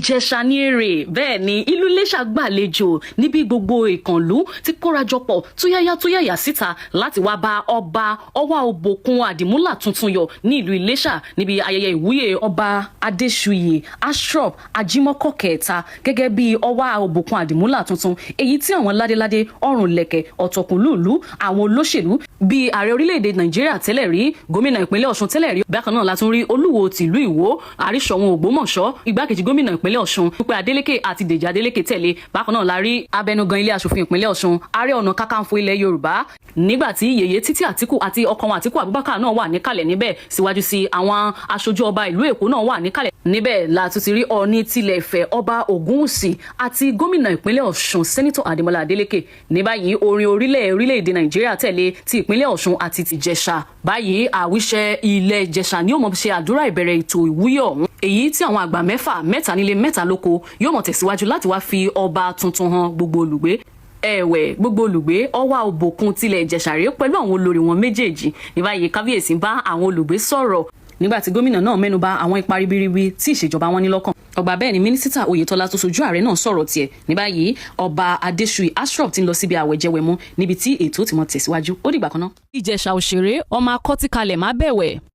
Ìjẹ̀ṣà ní èrè. Bẹ́ẹ̀ ni ìlú Iléṣà gbàlejò níbi gbogbo ìkànlú ti kórajọpọ̀ túyáyá túyáyá síta láti wá bá Ọba Ọwá Òbòkun Àdìmúlà tuntun yọ ní ìlú Iléṣà níbi ayẹyẹ ìwúyè Ọba Adéṣuyè Ashraf Ajímọ́kọ̀ kẹta gẹ́gẹ́ bí Ọwá Òbòkun Àdìmúlà tuntun, èyí tí àwọn ládéládé, ọrùn lẹ̀kẹ̀, ọ̀tọ̀kùnlúùlú, àwọn olóṣèlú bíi ààrẹ orílẹ̀-èdè Nàìjíríà tẹ́lẹ̀ rí, gómìnà ìpínlẹ̀ Ọ̀ṣun tẹ́lẹ̀ rí. Bákan náà la tún rí Olúwo tìlú Ìwó, Àríṣọ̀hún Ògbómọ̀ṣọ́, igbákejì gómìnà ìpínlẹ̀ Ọ̀ṣun Dúpẹ́ Adélékè àti Dèjì Adélékè tẹ̀lé. Bákan náà la rí abẹnugan ilé aṣòfin ìpínlẹ̀ Ọ̀ṣun, Ààrẹ Ọ̀nà Kakanfò ilẹ̀ Yorùbá, nígbà tí Yèyé Títí Àtíkù àti ọkọ wọn Àtíkù Abubakar náà wà níkàlẹ̀ níbẹ̀. Síwájú sí, àwọn aṣojú ọba ìlú Èkó náà wà níkàlẹ̀ níbẹ̀. La tún ti rí Ọọ̀ni tilẹ̀ Ifẹ̀, Ọba Ògúnwùsì, àti gómìnà ìpínlẹ̀ Ọ̀ṣun, Sẹ́nitọ̀ Adémọlá Adélékè. Ní báyìí, orin orílẹ̀-èdè Nàìjíríà tẹ̀lé ti ìpínlẹ̀ Ọ̀ṣun àti ti Ìjẹ̀ṣà. Báyìí, àwíṣẹ ilẹ̀ Ìjẹ̀ṣà ni ó mọ̀ ṣe àdúrà ìbẹ̀rẹ̀ ètò ìwúyè ọ̀hún, èyí tí àwọn àgbà mẹ́fà, mẹ́ta nílé, mẹ́ta lóko, yóò mọ̀ tẹ̀síwájú láti wá fi ọba tuntun hàn gbogbo olùgbé. Ẹ̀wẹ̀, gbogbo olùgbé, Ọwá Òbòkun tilẹ̀ Ìjẹ̀ṣà rèé pẹ̀lú àwọn olórí wọn méjèèjì. Ní báyìí, kábíyèsí bá àwọn olùgbé sọ̀rọ̀ nígbà tí gómìnà náà mẹ́nuba àwọn ipa ribiribi tí ìṣèjọba wọn ní lọ́kàn. Ọgbà bẹ́ẹ̀ ni Mínísítà Oyètọ́lá tó sojú ààrẹ náà sọ̀rọ̀ tiẹ̀. Ní báyìí, Ọba Adéṣuyì Ashraf ti ń lọ síbi àwẹ̀jẹwẹ̀mu níbi tí ètò ti mọ tẹ̀síwájú. Ó dìgbà kan náà. Ìjẹ̀ṣà òṣèré ọmọ akọ́tíkalẹ̀ má bẹ̀wẹ̀.